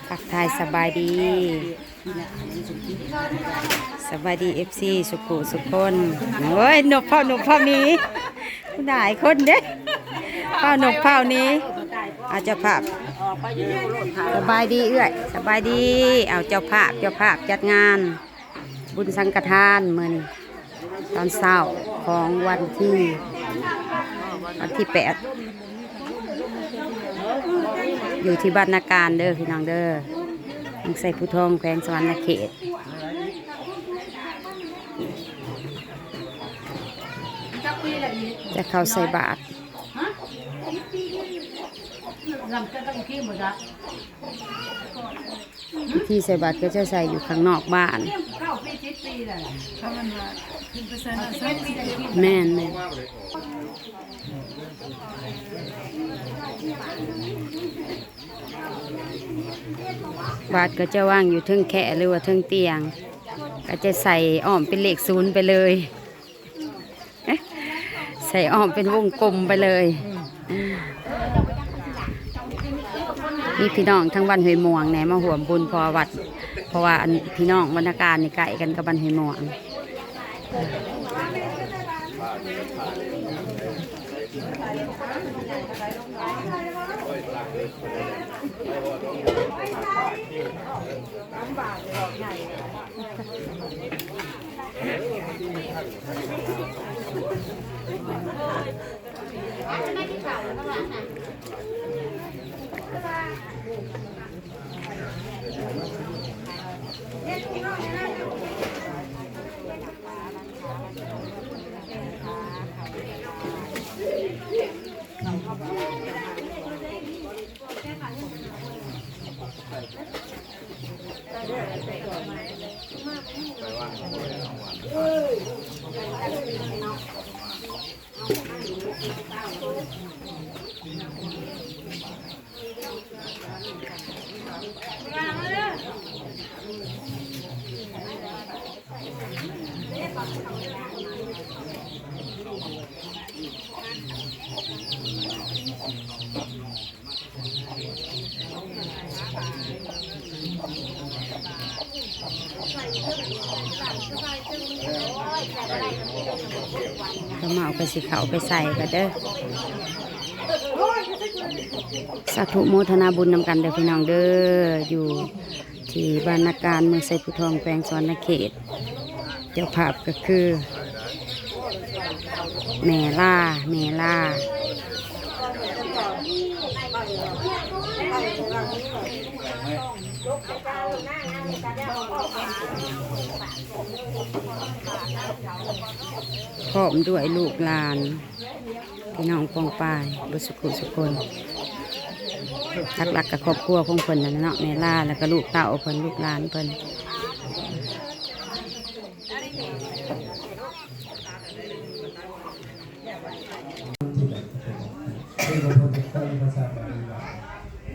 ທັກທາຍສະບາຍດີ ສະບາຍດີ ເອັຟຊີ ສຸຂູສຸຄົນ. ໂອ້ຍ ນົກເພົາ ນົກເພົາໜີ ຫຼາຍຄົນເດ້ ເພົານົກເພົາໜີ. ເອົາເຈົ້າພາບ ສະບາຍດີເອື້ອຍ ສະບາຍດີ. ເອົາເຈົ້າພາບ ເຈົ້າພາບຈັດງານ ບຸນສັງກະທານມື້ນີ້ ຕອນເຊົ້າຂອງວັນທີ ວັນທີແປດ ຢູ່ທີ່ບ້ານນາການເດີພີ່ນ້ອງເດີ ເມືອງໄຊພູທອງ ແຂວງສະຫວັນນະເຂດ ຈະເຂົ້າໃສ່ບາດ. ພິທີໃສ່ບາດກໍຈະໃສ່ຢູ່ຂ້າງນອກບ້ານ. ແມ່ນໆ ບາດກໍຈະວາງຢູ່ເທິງແຄ ຫຼືວ່າເທິງຕຽງ ກໍຈະໃສ່ອ້ອມເປັນເລກສູນໄປເລີຍ. ໃສ່ອ້ອມເປັນວົງກົມໄປເລີຍ. ມີພີ່ນ້ອງທາງບ້ານຫ້ວຍມ່ວງແດ່ມາຮ່ວມບຸນ ເພາະວ່າວັດ ເພາະວ່າອັນພີ່ນ້ອງວັດນາການນີ້ໃກ້ກັນກັບບ້ານຫ້ວຍມ່ວງ. ຂ້າວເໝົາກໍຊິເຂົ້າໄປໃສ່ກໍເດີ. ສາທຸໂມທະນາບຸນນຳກັນເດີພີ່ນ້ອງເດີ ຢູ່ທີ່ບ້ານນາການ ເມືອງໄຊພູທອງ ແຂວງສະຫວັນນະເຂດ. ເຈົ້າພາບກໍຄືແມ່ລາ ແມ່ລາ ພ້ອມດ້ວຍລູກຫຼານ ພີ່ນ້ອງປ້ອງປາຍເບິດສຸຂູສຸຄົນ. ຫຼັກໆກໍຄອບຄົວຂອງເພິ່ນນັ້ນແຫຼະເນາະ ແມ່ລາ ແລ້ວກໍລູກເຕົ້າເພິ່ນ ລູກຫຼານເພິ່ນ. ທີ່ແບບເປັນພາສາບາລີວ່າ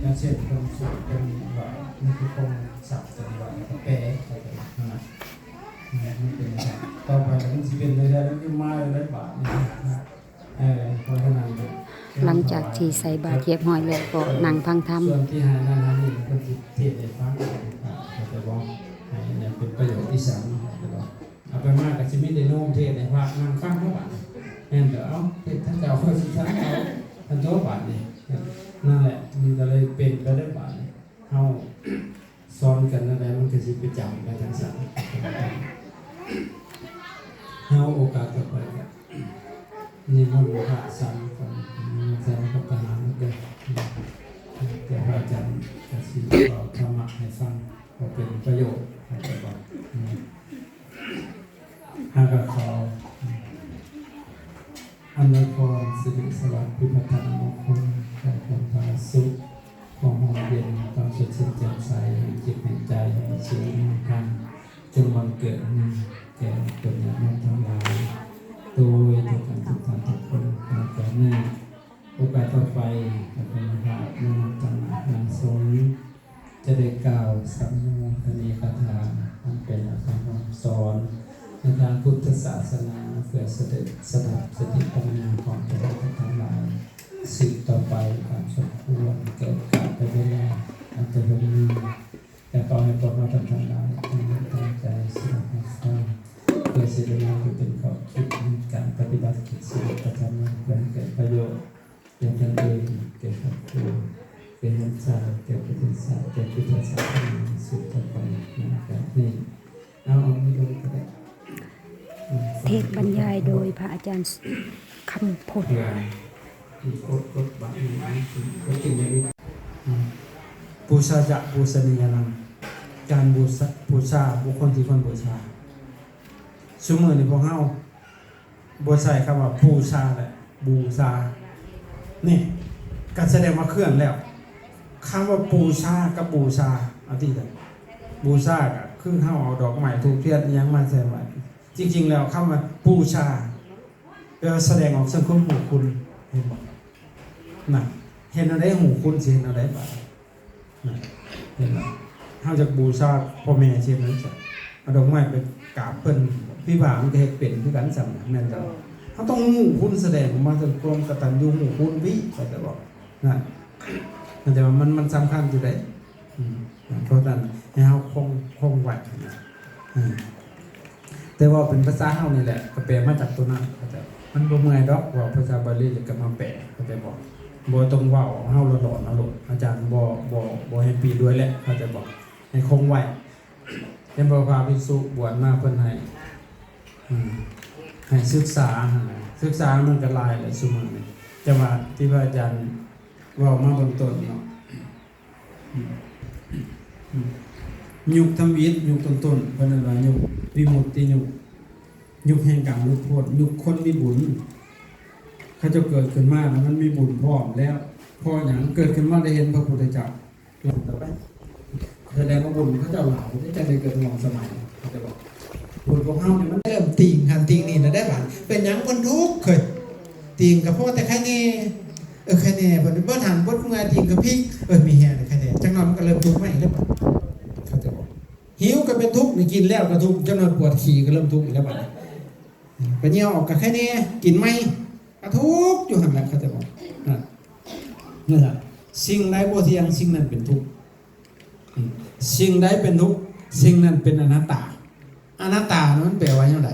ຢ່າງເຊັ່ນ ເພິ່ນສວດ ເພິ່ນວ່າ ນີ້ຄືຄວາມສັບ ຕົວນີ້ວ່າ ແລ້ວກໍແປ ເຂົ້າໃຈນະ ມັນເປັນຈັ່ງຊັ້ນ. ຕໍ່ໄປມັນຊິເປັນໄດ້ ໄດ້ ໄດ້ ມາໄດ້ບາດນີ້ນະ. ເອີ ເພາະສະນັ້ນ ຫຼັງຈາກທີ່ໃສ່ບາດຮຽບຮ້ອຍແລ້ວ ກໍນັ່ງຟັງທຳ. ສ່ວນທີ່ໃຫ້ນັ້ນໃຫ້ນີ້ ເພິ່ນຊິເທດໃຫ້ຟັງ ເຂົ້າໃຈບໍ່? ໃຫ້ອັນນັ້ນເປັນປະໂຫຍດອີ່ຫຍັງ ເຂົ້າໃຈບໍ່? ອາດຕະມາກໍຊິມີແຕ່ໂຍມເທດໃຫ້ພະນັ່ງຟັງເນາະບາດນີ້ ແມ່ນແລ້ວ. ເອົາ ເທດທ່ານເຈົ້າ ຂ້ອຍຊິຟັງເອົາ ທ່ານໂຕບາດນີ້. ນັ້ນແຫຼະ ມັນກໍເລີຍເປັນໄປໄດ້ບາດນີ້. ເຮົາສອນກັນແນວໃດ ມັນກໍຊິໄປຈຳໄປທາງຊັ້ນ. ເຮົາໂອກາດຕໍ່ໄປກໍນິມົນພະສັງກັນ ສັງກັບທະຫານເດີ ແຕ່ພະອາຈານກໍຊິເວົ້າທຳມະໃຫ້ຟັງ ກໍເປັນປະໂຫຍດໃຫ້ກັບເຮົາ. ເຮົາກໍຂໍອຳນວຍພອນ ສິລິສະຫວັດ ພິພັດທະນະມົງຄຸນ ໃຫ້ຄວາມຜາສຸກ ຄວາມຮ່ມເຢັນ ຄວາມສົດຊື່ນແຈ່ມໃສ ແຫ່ງຈິດແຫ່ງໃຈ ແຫ່ງຊີວິດແຫ່ງທຳ ຈົ່ງບັງເກີດມີແກ່ຕົນຍາດໂຍມທັງຫຼາຍ ໂດຍທົ່ວກັນທຸກທ່ານທຸກຄົນ. ແລ້ວກໍໃນໂອກາດຕໍ່ໄປ ກໍເປັນພະນະນຳຕານານາສົງ ຈະໄດ້ກ່າວສຳໂມທະນີກາຖາ ອັນເປັນອັກຂະຄຳສອນໃນທາງພຸດທະສາສະໜາ ເພື່ອສະເດັດສະດັບສະຕິປັນຍາຂອງພວກເຮົາທັງຫຼາຍ ສືບຕໍ່ໄປຕາມສົມຄວນແກ່ໂອກາດແລະເວລາ. ອັນຕະເພິ່ນມີ ແລະ ຂໍໃຫ້ພວກເຮົາທ່ານທັງຫຼາຍຕັ້ງໃຈສະຫວັດດີຊາວ ເພື່ອຊິໄດ້ນຳໄປເປັນຂໍ້ຄິດໃນການປະຕິບັດກິດຊີວິດປະຈຳວັນ ເພື່ອໃຫ້ເກີດປະໂຫຍດແກ່ຕົນເອງ, ແກ່ຄອບຄົວ, ແກ່ເຮືອນຊາດ, ແກ່ປະເທດຊາດ, ແກ່ພຸດທະສາສະໜາ ສືບຕໍ່ໄປໃນໂອກາດນີ້. ເອົາ ເອົາມືລົງກໍໄດ້. ເທດບັນຍາຍໂດຍພະອາຈານຄຳພົດ. ປູຊາຈະປູຊະນີຍະນັງ ການບູຊາ ບູຊາບຸກຄົນທີ່ຄວນບູຊາ. ຊຸມື້ນີ້ພວກເຮົາບໍ່ໃຊ້ຄຳວ່າປູຊາ ແລະ ບູຊາ ນີ້ກໍສະແດງວ່າເຄື່ອນແລ້ວ. ຄຳວ່າປູຊາກັບບູຊາ ອັນທີ່ ບູຊາກໍຄືເຮົາເອົາດອກໄມ້ທູບທຽນອີ່ຫຍັງມາໃສ່ໄວ້. ຈິງໆແລ້ວຄຳວ່າປູຊາ ແປວ່າສະແດງອອກເຊິ່ງຄວາມຮູ້ຄຸນ ເຫັນບໍ່? ນະ ເຮັດແນວໃດຮູ້ຄຸນ ຊິເຮັດແນວໃດບາດ? ນະ ເຫັນບໍ່? ເຮົາຢາກບູຊາພໍ່ແມ່ ຊິເຮັດແນວໃດ? ເອົາດອກໄມ້ໄປກາບເພິ່ນ ຜີພາມັນກໍເຮັດເປັນຄືກັນ ສ່ຳນັ້ນແມ່ນບໍ່? ເຮົາຕ້ອງຮູ້ຄຸນ ສະແດງອອກມາເຖິງຄວາມກະຕັນຍູຮູ້ຄຸນ ເຂົ້າໃຈບໍ່? ນະ ເຂົ້າໃຈວ່າມັນ ມັນສຳຄັນຢູ່ໃດ. ອືມ ເພາະນັ້ນໃຫ້ເຮົາຄົງ ຄົງໄວ້ນະ. ອືມ ແຕ່ເວົ້າເປັນພາສາເຮົານີ້ແຫຼະ ກໍແປມາຈາກຕົວນັ້ນ ເຂົ້າໃຈ. ມັນບໍ່ເມື່ອຍດອກ ເວົ້າພາສາບາລີແລ້ວກໍມາແປ ເຂົ້າໃຈບໍ່? ບໍ່ຕ້ອງເວົ້າເຮົາຫຼອນໆເອົາໂລດ. ອາຈານບໍ່ ບໍ່ ບໍ່ແຮບປີ້ດ້ວຍແຫຼະ ເຂົ້າໃຈບໍ່? ໃຫ້ຄົງໄວ້. ເຫັນບໍ່ ພະພິກສຸບວດມາເພິ່ນໃຫ້ ອືມ ໃຫ້ສຶກສາຫັ້ນນະ. ສຶກສາມັນກໍຫຼາຍແຫຼະຊຸມື້ນີ້ ແຕ່ວ່າທີ່ພະອາຈານເວົ້າມາເບື້ອງຕົ້ນເນາະ. ອືມ ອືມ ຍຸກທຳອິດ ຍຸກຕົ້ນໆ ເພິ່ນເອີ້ນວ່າຍຸກວິມຸດຕິຍຸກ ຍຸກແຫ່ງການຫຼຸດພົ້ນ ຍຸກຄົນມີບຸນ. ເຂົາເຈົ້າເກີດຂຶ້ນມາແລ້ວມັນມີບຸນພ້ອມແລ້ວ. ເພາະຫຍັງ? ເກີດຂຶ້ນມາໄດ້ເຫັນພະພຸດທະເຈົ້າ ສະແດງວ່າບຸນເຂົາເຈົ້າຫຼາຍເດ້ ຈັ່ງໄດ້ເກີດຮ່ວມສະໄໝ ເຂົ້າໃຈບໍ່? ບຸນພວກເຮົານີ້ມັນເລີ່ມຕິງຫັ້ນຕິງນີ້ແລ້ວເດ້ບາດ. ເປັນຫຍັງເພິ່ນທຸກເຄີຍ ຕິງກໍພໍແຕ່ໄຄແນ່ ເອີ ໄຄແນ່ ເພິ່ນບໍ່ທັນບົດເມື່ອຍ ຕິງກໍພິກ ເອີ ມີແຮງໄຄແນ່. ຈັກໜ່ອຍມັນກໍເລີ່ມທຸກໃໝ່ແລ້ວບາດ ເຂົ້າໃຈບໍ່? ຫິວກໍເປັນທຸກ ນີ້ກິນແລ້ວກໍທຸກ ຈັກໜ່ອຍປວດຂີ້ກໍເລີ່ມທຸກອີກແລ້ວບາດ. ໄປຍ່ຽວອອກກໍໄຄແນ່ ກິນໃໝ່ ກໍທຸກຢູ່ຫັ້ນແຫຼະ ເຂົ້າໃຈບໍ່? ນັ້ນ ນັ້ນລະ ສິ່ງໃດບໍ່ທ່ຽງ ສິ່ງນັ້ນເປັນທຸກ. ອືມ ສິ່ງໃດເປັນທຸກ ສິ່ງນັ້ນເປັນອະນັດຕາ. ອະນັດຕານັ້ນມັນແປວ່າຫຍັງໃດ?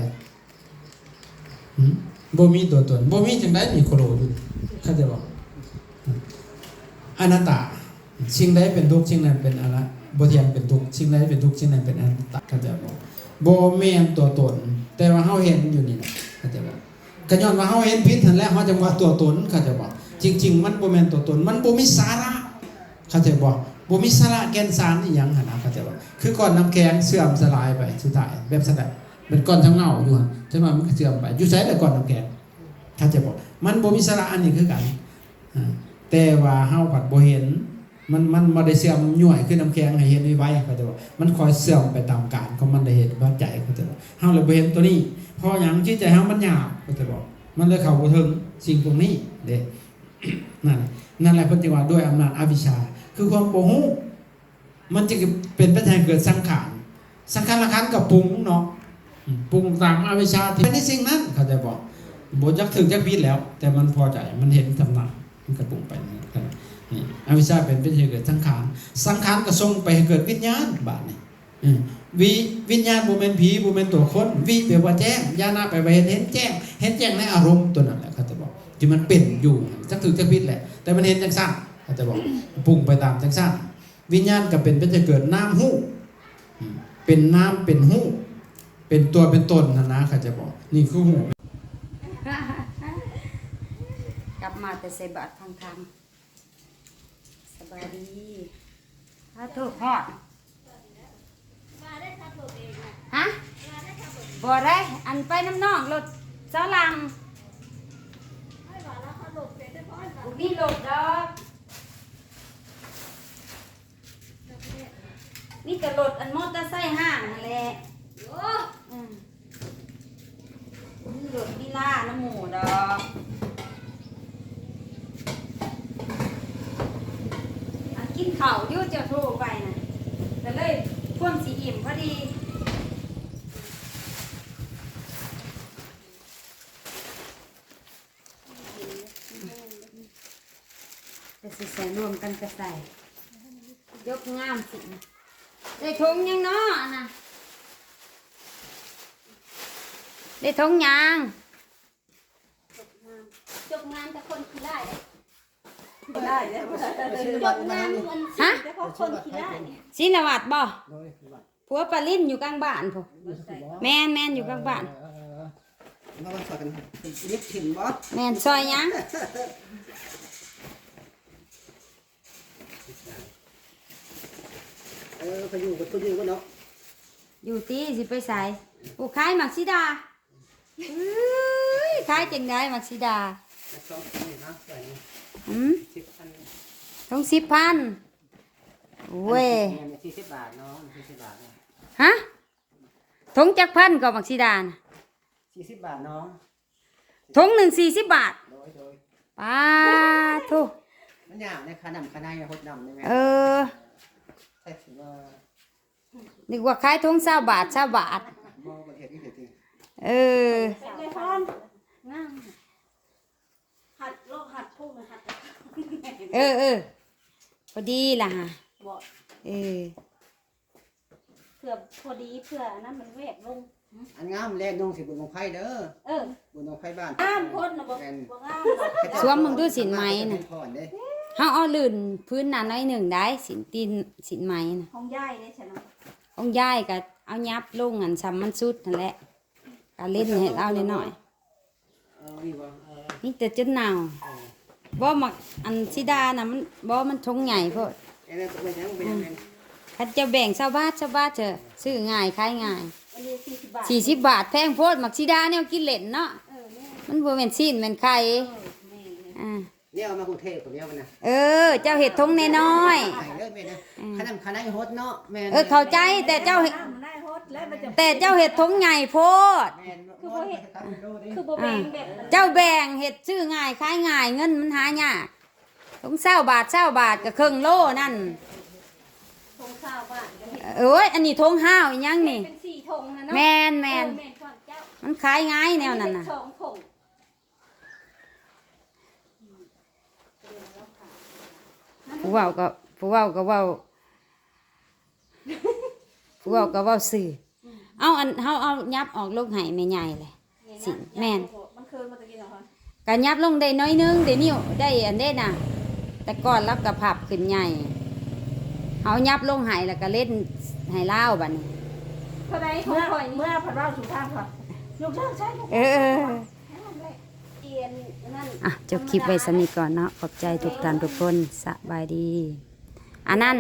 ຫືມ ບໍ່ມີຕົວຕົນ ບໍ່ມີຈັ່ງໃດມີໂຄໂລຢູ່ ເຂົ້າໃຈບໍ່? ອະນັດຕາ ສິ່ງໃດເປັນທຸກ ສິ່ງນັ້ນເປັນອະນັດ ບໍ່ທ່ຽງເປັນທຸກ ສິ່ງໃດເປັນທຸກ ສິ່ງນັ້ນເປັນອະນັດຕາ ເຂົ້າໃຈບໍ່? ບໍ່ແມ່ນຕົວຕົນ ແຕ່ວ່າເຮົາເຫັນຢູ່ນີ້ນະ ເຂົ້າໃຈບໍ່? ກໍຍ້ອນວ່າເຮົາເຫັນຜິດຫັ້ນແຫຼະ ເຮົາຈຶ່ງວ່າຕົວຕົນ ເຂົ້າໃຈບໍ່? ຈິງໆມັນບໍ່ແມ່ນຕົວຕົນ ມັນບໍ່ມີສາລະ ເຂົ້າໃຈບໍ່? ບໍ່ມີສາລະແກ່ນສານອີ່ຫຍັງຫັ້ນນະ ເຂົ້າໃຈບໍ່? ຄືກ້ອນນ້ຳແຂງເສື່ອມສະຫຼາຍໄປ ສຸດທ້າຍແບບຊັ້ນແຫຼະ ເປັນກ້ອນທຳເງົາຢູ່ຫັ້ນ ຈະວ່າມັນກໍເສື່ອມໄປ ຢູ່ໃສລະກ້ອນນ້ຳແຂງ ເຂົ້າໃຈບໍ່? ມັນບໍ່ມີສາລະ ອັນນີ້ຄືກັນ ອາ ແຕ່ວ່າເຮົາພັດບໍ່ເຫັນ ມັນ ມັນບໍ່ໄດ້ເສື່ອມຍ້ອຍຄືນ້ຳແຂງໃຫ້ເຫັນໄວໆ ເຂົ້າໃຈບໍ່? ມັນຄ່ອຍເສື່ອມໄປຕາມການຂອງມັນ ໄດ້ເຫັນວ່າໃຈ ເຂົ້າໃຈບໍ່? ເຮົາເລີຍບໍ່ເຫັນຕົວນີ້ ເພາະຫຍັງ? ຈິດໃຈເຮົາມັນຫຍາບ ເຂົ້າໃຈບໍ່? ມັນເລີຍເຂົ້າບໍ່ເຖິງສິ່ງພວກນີ້ເດ້ ນັ້ນ ນັ້ນແຫຼະເພິ່ນຈຶ່ງວ່າດ້ວຍອຳນາດອະວິຊຊາ ຄືຄວາມບໍ່ຮູ້ ມັນຈຶ່ງເປັນໄປໃຫ້ເກີດສັງຂານ ສັງຂານລະຂັນກໍປຸງເນາະ ອືມ ປຸງຕາມອະວິຊຊາທີ່ເປັນໃນສິ່ງນັ້ນ ເຂົ້າໃຈບໍ່? ບໍ່ຈັກຖືກຈັກຜິດແລ້ວ ແຕ່ມັນພໍໃຈ ມັນເຫັນທຳນາ ມັນກໍປຸງໄປນີ້ ນີ້ ອະວິຊຊາເປັນ ເປັນເຫດໃຫ້ເກີດສັງຂານ ສັງຂານກໍສົ່ງໄປໃຫ້ເກີດວິນຍານ ບາດນີ້ ອືມ ວິ ວິນຍານບໍ່ແມ່ນຜີ ບໍ່ແມ່ນຕົວຄົນ ວິແປວ່າແຈ້ງ ຍານະແປວ່າເຫັນ ເຫັນແຈ້ງ ເຫັນແຈ້ງໃນອາລົມຕົວນັ້ນແຫຼະ ເຂົ້າໃຈບໍ່? ທີ່ມັນເປັນຢູ່ ຈັກຖືກຈັກຜິດແຫຼະ ແຕ່ມັນເຫັນຈັ່ງຊັ້ນ ເຂົ້າໃຈບໍ່? ປຸງໄປຕາມຈັ່ງຊັ້ນ ວິນຍານກໍເປັນໄປແຕ່ເກີດນາມຮູບ ອືມ ເປັນນາມເປັນຮູບ ເປັນຕົວເປັນຕົນຫັ້ນນະ ເຂົ້າໃຈບໍ່? ນີ້ຄືຮູບ ກັບມາແຕ່ໃສ່ບາດພັງທາງ ສະບາຍດີ ສາທຸ ຮອດ ຮະ? ບໍ່ໄດ້ ອັນໄປນຳນ້ອງ ລົດສາວຫຼັງ ບໍ່ມີລົດດອກ ມີແຕ່ລົດອັນມໍເຕີໄຊຫ້າງຫັ້ນແຫຼະ ອືມ ມີລົດມີລານຳໝູ່ດອກ ອັນກິນເຂົ້າຢູ່ ເຈົ້າໂທໄປນະ ກໍເລີຍຄວາມຊິອີ່ມພໍດີ. ແຕ່ຊິໃສ່ລວມກັນກໍໃສ່ ຈົບງາມຊິ ໄດ້ຖົງຫຍັງເນາະອັນນະ ໄດ້ຖົງຫຍັງ? ຈົບງາມແຕ່ຄົນຂີ້ລ້າຍເດ້ ຂີ້ລ້າຍເດ້ ຈົບງາມອັນ ຮະ? ແຕ່ຄົນຂີ້ລ້າຍ ສິນລະວັດບໍ່? ໂດຍ ຜົວປາລິນຢູ່ກາງບ້ານພຸ້ນ ແມ່ນໆ ຢູ່ກາງບ້ານ ເອີ ເອີ ເອີ ມາ ມາຊ່ອຍກັນ ເຮັດຖິ້ມບໍ່? ແມ່ນ ຊ່ອຍຫຍັງ? ເອີ ເຂົາຢູ່ ເຂົາຢູ່ບໍ່ເນາະ ຢູ່ຕິ ຊິໄປໃສ? ໂອ້ ຂາຍໝາກສີດາ ເອີຍ ຂາຍຈັ່ງໃດໝາກສີດາ? ສອງຖົງນີ້ນະ ໃສ່ນີ້ ຫືມ ສິບພັນ ຖົງສິບພັນ ໂອ້ຍ ອັນນີ້ສີ່ສິບບາດເນາະ ສີ່ສິບບາດເນາະ ຮະ? ຖົງຈັກພັນກໍໝາກສີດານະ? ສີ່ສິບບາດເນາະ ຖົງໜຶ່ງສີ່ສິບບາດ ໂດຍ ໂດຍ ປາໂທ ມັນຍາກໃນຄ່ານ້ຳຄ່າໃນ ຫົດນ້ຳນີ້ແມ່ນ ເອີ ໃຊ່ຊິວ່າ ນຶກວ່າຂາຍຖົງຊາວບາດ ຊາວບາດ ບໍ່ ບໍ່ເຮັດ ເຮັດ ເຮັດ ເອີ ເປັນໄງພອນ? ງາມ ຫັດໂລດ ຫັດພຸ້ນ ຫັດ ເອີ ເອີ ພໍດີລະຫະ ບໍ່ ເອີ ເພື່ອພໍດີ ເພື່ອອັນນັ້ນມັນແວບລົງ ອັນງາມແລະນຸ່ງຊິບຸນບັ້ງໄຟເດີ ເອີ ບຸນບັ້ງໄຟບ້ານ ງາມໂພດນະ ບໍ່ ແມ່ນ ບໍ່ງາມດອກ ສວມເບິ່ງດູສິ້ນໄໝນະ ເຮົາເອົາລື່ນພື້ນນັ້ນໜ້ອຍໜຶ່ງໄດ໋ ສິ້ນຕີນ ສິ້ນໄໝນະ ຂອງຍາຍເດ້ຊັ້ນນະ ຂອງຍາຍກະເອົາຫຍັບລົງ ອັນຊ່ຳມັນສຸດຫັ້ນແຫຼະ ກະເຫຼັ້ນໃຫ້ລາວໜ້ອຍໆ ເອີ ມີບໍ່? ເອີ ມີແຕ່ຈົນເນົ່າ ເອີ ບໍ່ ໝາກອັນສີດານະ ມັນ ບໍ່ ມັນຖົງໃຫຍ່ໂພດ ເອີ ເປັນຫຍັງ ເປັນຫຍັງ ອືມ ຄັນເຈົ້າແບ່ງຊາວບາດ ຊາວບາດເທື່ອ ຊື້ງ່າຍຂາຍງ່າຍ ອັນນີ້ສີ່ສິບບາດ ສີ່ສິບບາດ ແພງໂພດ ໝາກສີດາແນວກິນເຫຼັ້ນເນາະ ເອີ ແມ່ນ ມັນບໍ່ແມ່ນຊີ້ນແມ່ນໄຂ່ ເອີ ແມ່ນ ອ່າ ແນວມາກຸງເທບກໍແນວມັນນະ ເອີ ເຈົ້າເຮັດຖົງນ້ອຍໆ ໃຫ້ເລີຍແມ່ນນະ ອືມ ຂະໜາດຂະໜາດຫົດເນາະ ແມ່ນ ເອີ ເຂົ້າໃຈ ແຕ່ເຈົ້າເຮັດ ແຕ່ເຈົ້າເຮັດຖົງໃຫຍ່ໂພດ ແມ່ນ ຄືບໍ່ເຮັດ ຄືບໍ່ແບ່ງແບບ ອ່າ ເຈົ້າແບ່ງເຮັດຊື້ງ່າຍຂາຍງ່າຍ ເງິນມັນຫາຍາກ ຖົງຊາວບາດ ຊາວບາດກໍເຄິ່ງໂລນັ້ນ ຖົງຊາວບາດກໍເຮັດ ໂອ້ຍ ອັນນີ້ຖົງຫ້າວອີຫຍັງນີ້ ເປັນສີ່ຖົງນະເນາະ ແມ່ນໆ ເອີ ແມ່ນຂອງເຈົ້າ ມັນຂາຍງ່າຍແນວນັ້ນນະ ອັນນີ້ເປັນສອງຖົງ ຜູ້ເວົ້າກໍ ຜູ້ເວົ້າກໍເວົ້າ ຜູ້ເວົ້າກໍເວົ້າຊື່ ເອົາ ອັນ ເຮົາເອົາຫຍັບອອກລົງໃຫ້ແມ່ໃຫຍ່ແຫຼະ ແມ່ນຫຍັງ ຊິ ແມ່ນ ມັນຄືມາຕະກີ້ນະ ກະຫຍັບລົງໄດ້ໜ້ອຍໜຶ່ງ ໄດ້ນິ້ວ ໄດ້ອັນເດ້ນະ ແຕ່ກ່ອນລາວກະພັບຂຶ້ນໃຫຍ່ ເຮົາຫຍັບລົງໃຫ້ ແລ້ວກະເຫຼັ້ນໃຫ້ລາວບາດນີ້ ເທົ່າໃດຂອງຂ້ອຍນີ້ ເມື່ອ ເມື່ອເພິ່ນເວົ້າສູ່ຟັງກ່ອນ ຍົກເລີກໃຊ້ ເອີ ເອີ ອັນນັ້ນ ອ່ະ ຈົບຄລິບໄວ້ສ່ຳນີ້ກ່ອນເນາະ ຂອບໃຈທຸກທ່ານທຸກຄົນ ສະບາຍດີ ອັນນັ້ນ